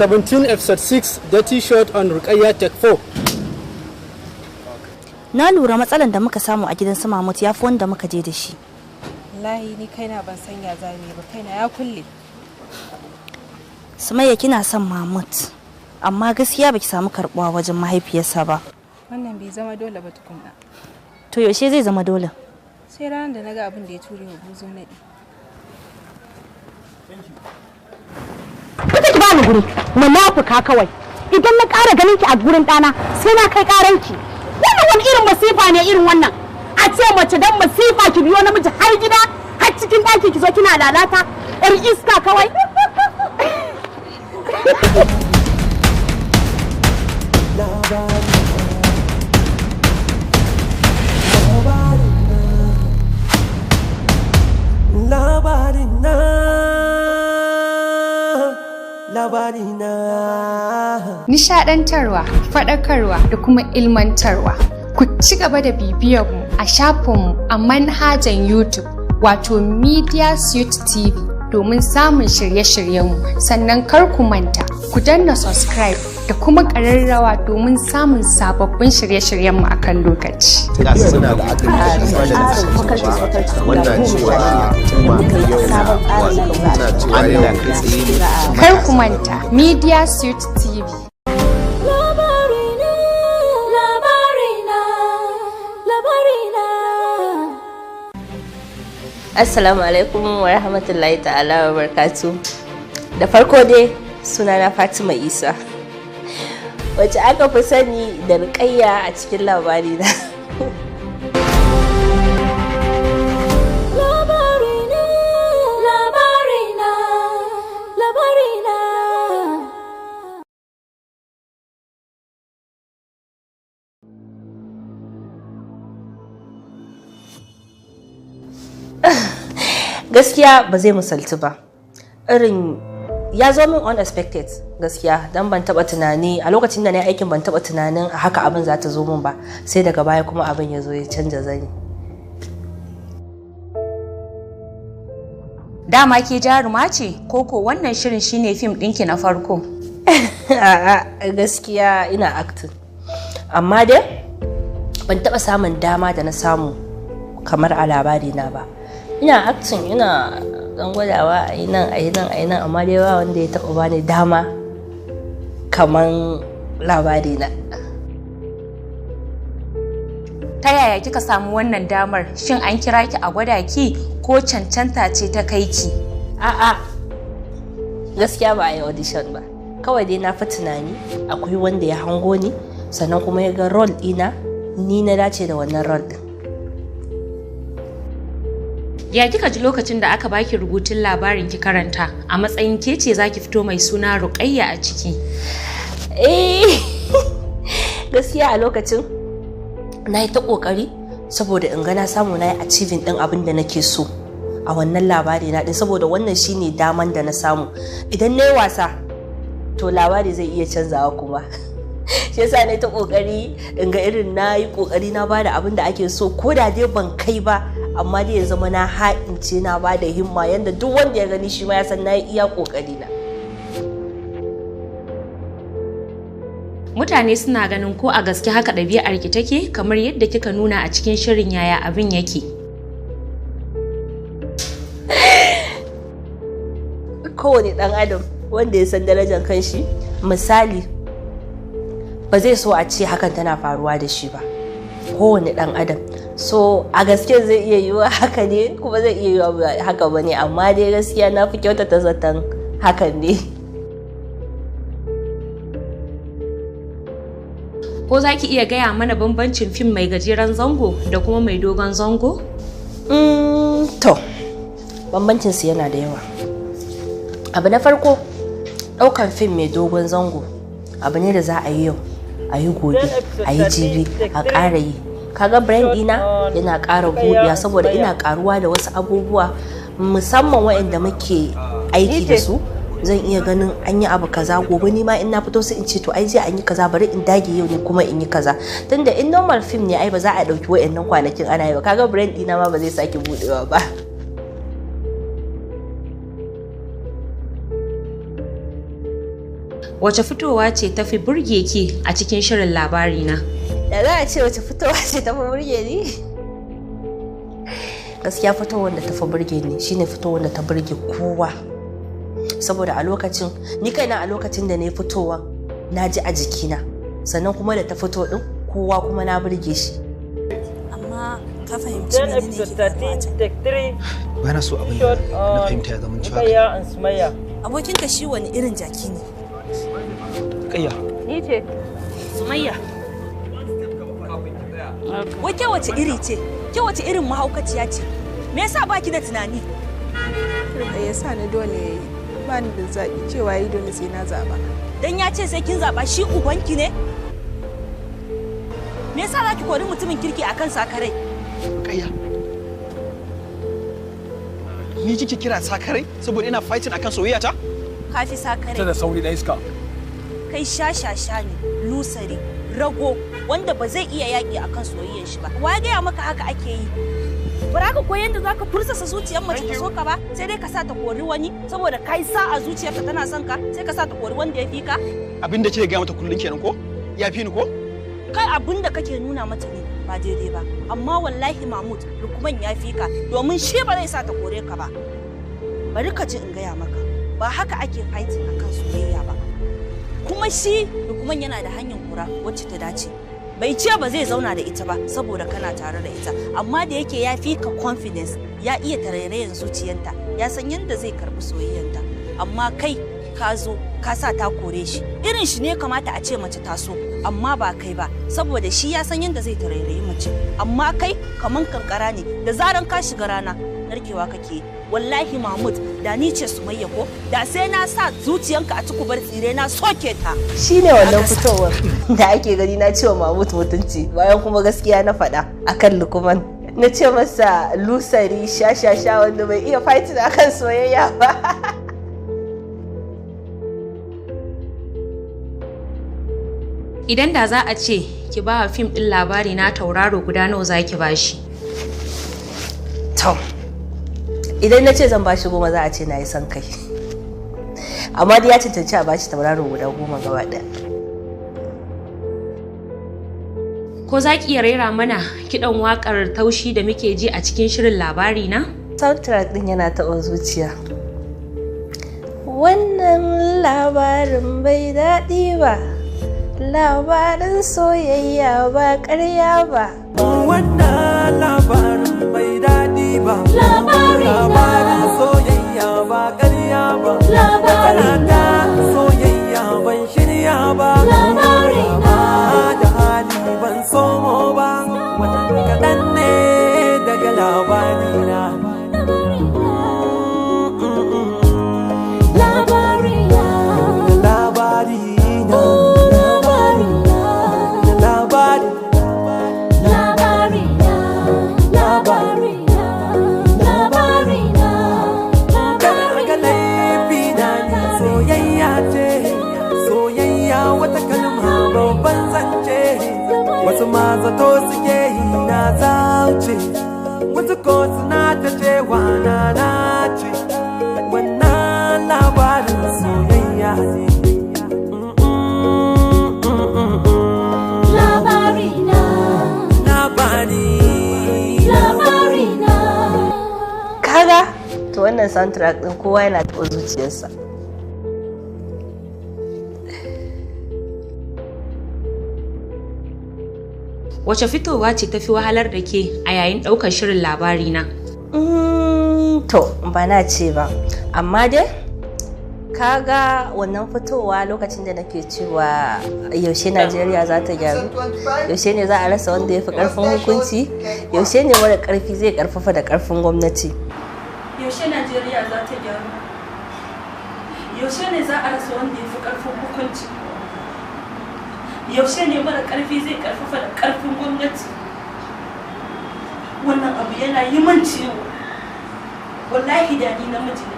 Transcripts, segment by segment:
17 episode 6 Dirty Shot on Rukayya Tech 4. Na lura matsalan da muka samu a gidan su Mahmud ya fi wanda muka je da shi. Wallahi ni kaina ban san ya zame ba, kaina ya kulle. Sumayya kina son Mahmud, amma gaskiya baki samu karbuwa wajen mahaifiyarsa ba. Wannan bai zama dole ba tukunna. To yaushe zai zama dole? Sai ranar da naga abin da ya ture wa buzo naɗi. Kuka ki bani guri, munafuka kawai. Idan na ƙara ganin ki a gurin ɗana, sai na kai ƙaranki. Wannan wani irin masifa ne irin wannan. A ce mace dan masifa ki biyo namiji har gida, har cikin ɗaki ki zo kina lalata, ƴar iska kawai. Nishadantarwa, faɗakarwa da kuma ilmantarwa. Ku ci gaba da bibiyar mu a shafinmu a manhajan YouTube wato Media Suite TV domin samun shirye-shiryenmu, sannan kar ku manta ku danna subscribe da kuma ƙararrawa domin samun sababbin shirye-shiryenmu a kan lokaci. Kar ku manta Media Suite TV. Assalamu alaikum wa rahmatullahi ta'ala wa barkatu. Da farko dai sunana Fatima Isa, wacce aka fi sani da Rukayya a cikin Labarina. Gaskiya ba zai misaltu ba. Irin ya zo min unexpected gaskiya, dan ban taba tunani a lokacin da na yi aikin, ban taba tunanin a haka abin za ta zo min ba, sai daga baya kuma abin ya zo ya canja zani. Dama ke jaruma ce koko wannan shirin shine fim ɗinki na farko? A'a, gaskiya ina acting, amma dai ban taba samun dama da na samu kamar a Labarina ba. Ina acting, ina dan gwadawa a yi nan, a yi nan, a yi nan, amma dai ba wanda ya taba bani dama kaman Labarina. Ta yaya kika samu wannan damar? Shin an kira ki a gwada ki ko cancanta ce ta kai ki? A'a, gaskiya ba a yi audition ba. Kawai dai na fi tunani akwai wanda ya hango ni, sannan kuma ya ga role ɗina, ni na dace da wannan role ɗin. Ya kika ji lokacin da aka baki rubutun labarin ki karanta a matsayin ke ce zaki fito mai suna Rukayya a ciki? Eh, gaskiya a lokacin na yi ta kokari saboda in ga na samu na yi achieving din abin da nake so a wannan labari na din, saboda wannan shine daman da na samu. Idan na yi wasa to labari zai iya canzawa kuma. Shi yasa na yi ta kokari in ga irin na yi kokari na bada abin da ake so, ko da dai ban kai ba, amma dai ya zama na ha'ince, na bada himma yanda duk wanda ya gani shi ma ya san na yi iya kokari na. Mutane suna ganin ko a gaske haka ɗabi'ar ki take kamar yadda kika nuna a cikin shirin, yaya abin yake? Kowane ɗan adam wanda ya san darajar kanshi, misali, ba zai so a ce hakan tana faruwa da shi ba. Kowane ɗan adam. So a gaske zai iya yiwuwa haka ne, kuma zai iya yiwuwa ba haka ba ne, amma dai gaskiya na fi kyautata zaton hakan ne. Ko za ki iya gaya mana bambancin fim mai gajeren zango da kuma mai dogon zango? To, bambancin su yana da yawa. Abu na farko, ɗaukan fim mai dogon zango abu ne da za a yi yau, a yi gobe, a yi jibi, a ƙara yi. Kaga brain ɗina yana ƙara buɗewa saboda ina ƙaruwa da wasu abubuwa, musamman waɗanda muke aiki da su. Zan iya ganin an yi abu kaza, gobe ni ma in na fito sai in ce, to ai jiya an yi kaza, bari in dage yau ne kuma in yi kaza. Tunda in normal film ne ai ba za a ɗauki waɗannan kwanakin ana yi ba, kaga brain ɗina ma ba zai sake buɗewa ba. Wace fitowa ce tafi burge ki a cikin shirin labari na? Da za a ce wace fitowa ce tafi burge ni? Gaskiya fitowar da tafi burge ni shine fitowar da ta burge kowa. Saboda a lokacin, ni kaina a lokacin da na yi fitowa na ji a jikina. Sannan kuma da ta fito din kowa kuma na burge shi. Amma ka fahimci menene ke faruwa a can? Ba na so abin da na fahimta ya zama cewa Abokinka shi wani irin jaki ne? Rukayya. Ni ce. Sumayya. Wai ke wace iri ce? Ke wace irin mahaukaciya ce? Me yasa baki da tunani? Rukayya sa ni dole yayi. Ba ni da zaɓi cewa yi dole sai na zaɓa. Dan ya ce sai kin zaɓa shi ubanki ne? Me yasa za ki kori mutumin kirki akan sakarai? Rukayya. Ni kike kira sakarai saboda ina fighting akan soyayya ta? Kafi sakarai. Ta da sauri da iska. Kai shashasha ne, lusari, rago wanda ba zai iya yaƙi akan soyayyar shi ba. Wa ya gaya maka haka ake yi? Ba za ka koyi yadda za ka fursasa zuciyar mace ta so ka ba, sai dai ka sa ta kori wani saboda kai sa a zuciyarka tana son ka, sai ka sa ta kori wanda ya fi ka. Abin da kike gaya mata kullun kenan ko? Ya fi ni ko? Kai abin da kake nuna mata ne ba daidai ba, amma wallahi Mahmud Lukman ya fi ka domin shi ba zai sa ta kore ka ba. Bari ka ji in gaya maka, ba haka ake fighting akan soyayya ba. Kuma shi Lukman yana da hanyar kura wacce ta dace. Bai ce ba zai zauna da ita ba saboda kana tare da ita, amma da yake ya fi ka confidence, ya iya tarairayan zuciyanta, ya san yadda zai karbi soyayyanta. Amma kai ka zo ka sa ta kore shi. Irin shi ne kamata a ce mace ta so, amma ba kai ba, saboda shi ya san yadda zai tarairayi mace. Amma kai kaman kankara ne, da zaran ka shiga rana narkewa kake. Wallahi Mahmud, da ni ce Sumayya ko, da sai na sa zuciyanka a tukubar tsire na soke ta. Shine wannan fitowar da ake gani na cewa Mahmud mutunci, bayan kuma gaskiya na faɗa akan Lukman. Na ce masa lusari shashasha wanda bai iya fighting akan soyayya ba. Idan da za a ce ki ba wa fim ɗin labari na tauraro guda nawa za ki ba shi? To, idan na ce zan ba shi 10 za a ce na yi son kai. Amma dai ya cancanci a ba shi tauraro guda 10 gaba ɗaya. Ko za ki iya rera mana kiɗan waƙar taushi da muke ji a cikin shirin labari na? Soundtrack ɗin yana taɓa zuciya. Wannan labarin bai daɗi ba. Labarin soyayya ba ƙarya ba. Wannan labarin bai daɗi ba. Labarin soyayya ba ƙarya ba. Labarin soyayya ban shirya ba. Labarin da hali ban somo ba. Wannan kaɗan ne daga labarina. Wasu ma zato suke yi na zauce, wasu ko suna ta cewa na nace. Wannan labarin soyayya ne. Labarina. Labari. Labarina. Kaga, to wannan soundtrack ɗin kowa yana taɓa zuciyarsa. Wace fitowa ce tafi wahalar da ke a yayin ɗaukar shirin labari na? To, ba na ce ba, amma dai kaga wannan fitowa lokacin da nake cewa yaushe Najeriya za ta gyaru, yaushe ne za a rasa wanda ya fi ƙarfin hukunci, yaushe ne mara ƙarfi zai ƙarfafa da ƙarfin gwamnati. Yaushe Najeriya za ta gyaru? Yaushe ne za a rasa wanda ya fi ƙarfin hukunci? Yaushe ne mara ƙarfi zai ƙarfafa da ƙarfin gwamnati? Wannan abu yana yi min ciwo. Wallahi da ni namiji ne,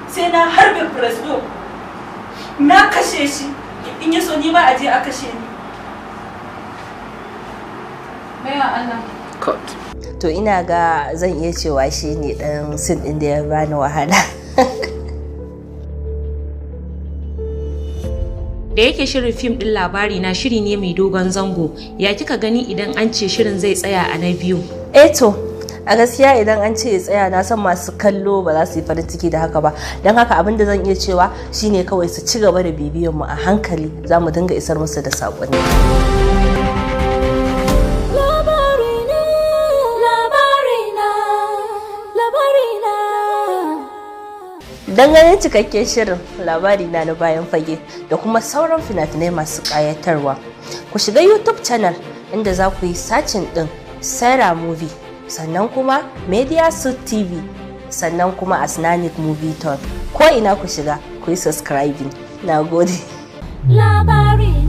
sai na harbe presdo, na kashe shi, in ya so ni ma a je a kashe ni. Baiwa Allah. To ina ga zan iya cewa shi ne ɗan sin ɗin da ya bani wahala. Da yake shirin fim ɗin Labari Na shiri ne mai dogon zango, ya kika gani idan an ce shirin zai tsaya a na biyu? Eh to, a gaskiya idan an ce ya tsaya, na san masu kallo ba za su yi farin ciki da haka ba. Don haka abin da zan iya cewa shine kawai su ci gaba da bibiyan mu, a hankali za mu dinga isar musu da saƙonni. Labarina, labarina, labarina. Don ganin cikakken shirin Labari Na na bayan fage da kuma sauran fina-finai masu ƙayatarwa, ku shiga YouTube channel inda za ku yi searching ɗin Sarah Movie, sannan kuma Media Suit TV, sannan kuma Asnanic Movie Tour. Ko ina ku shiga, ku yi subscribing. Na gode. Labarina.